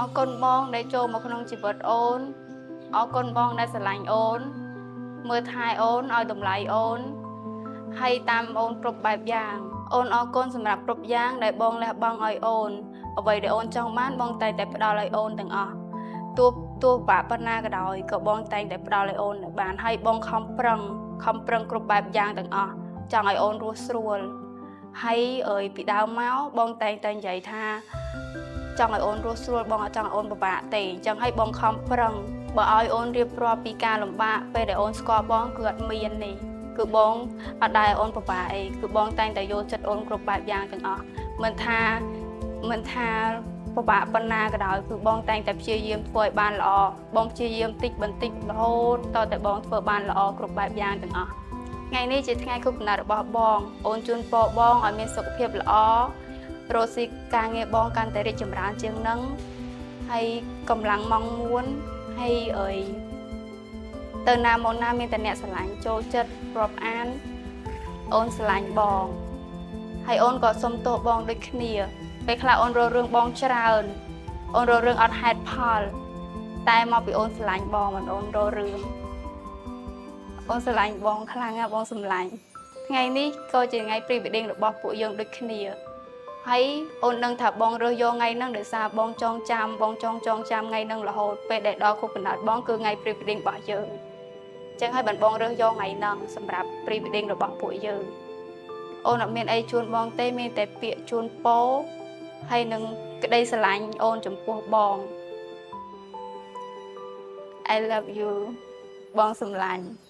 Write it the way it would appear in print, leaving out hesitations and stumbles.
អរគុណបងដែលចូលមកក្នុងជីវិតអូនអរគុណបងដែលស្រឡាញ់អូន មើលថែអូនឲ្យតម្លៃអូនហើយតាមអូនគ្រប់បែបយ៉ាង អូនអរគុណសម្រាប់គ្រប់យ៉ាងដែលបងលះបង់ឲ្យអូន អ្វីដែលអូនចង់បានបងតែងតែផ្ដល់ឲ្យអូនទាំងអស់ទោះទោះបាក់ប៉ុណ្ណាក៏ដោយក៏បងតែងតែផ្ដល់ឲ្យអូនបានហើយបងខំប្រឹងខំប្រឹងគ្រប់បែបយ៉ាងទាំងអស់ចង់ឲ្យអូនរស់ស្រួលហើយអើយពីដើមមកបងតែងតែនិយាយថា ចង់ឲ្យអូនរស់ស្រួលបងអត់ចង់ឲ្យអូនពិបាកទេអញ្ចឹងឲ្យបងខំប្រឹងបើឲ្យអូនរៀបរាប់ពីការលំបាកពេលដែលអូនស្គាល់បងគឺអត់មានទេគឺបងអត់ដែលឲ្យអូនពិបាកអីគឺបងតែងតែយល់ចិត្តអូនគ្រប់បែបយ៉ាងទាំងអស់មិនថាពិបាកប៉ុណ្ណាក៏ដោយគឺបងតែងតែព្យាយាមធ្វើឲ្យបានល្អបងព្យាយាមតិចបន្តិចរហូតតតែបងធ្វើបានល្អគ្រប់បែបយ៉ាងទាំងអស់ថ្ងៃនេះជាថ្ងៃខួបកំណើតរបស់បងអូនជូនពរបងឲ្យមានសុខភាពល្អ រកស៊ីការងារបងកាន់តែរីកចម្រើនជាងនឹងហើយកម្លាំងម៉ងមួនហើយអើយទៅណាមកណាមានតែអ្នកស្រឡាញ់ចូលចិត្តរាប់អានអូនស្រឡាញ់បងហើយអូនក៏សុំទោសបងដូចគ្នាពេលខ្លះអូនរករឿងបងច្រើនអូនរករឿងអត់ហេតុផល តែមកពីអូនស្រឡាញ់បងមិនអូនរករឿងអូនស្រឡាញ់បងខ្លាំងណាស់បងសម្លាញ់ថ្ងៃនេះក៏ជាថ្ងៃ pre wedding របស់ពួកយើងដូចគ្នា ហើយអូនដឹងថាបងរើសយកថ្ងៃហ្នឹងដោយសារបងចងចាំបងចងចងចាំថ្ងៃហ្នឹងរហូតពេលដែលដល់ខួបកំណើតបងគឺថ្ងៃ pre wedding របស់យើងអញ្ចឹងហើយបានបងរើសយកថ្ងៃហ្នឹងសម្រាប់ pre wedding របស់ពួកយើងអូនអត់មានអីជូនបងទេមានតែពាក្យជូនពរហើយនឹងក្តីស្រឡាញ់អូនចំពោះបង I love you បងសម្លាញ់។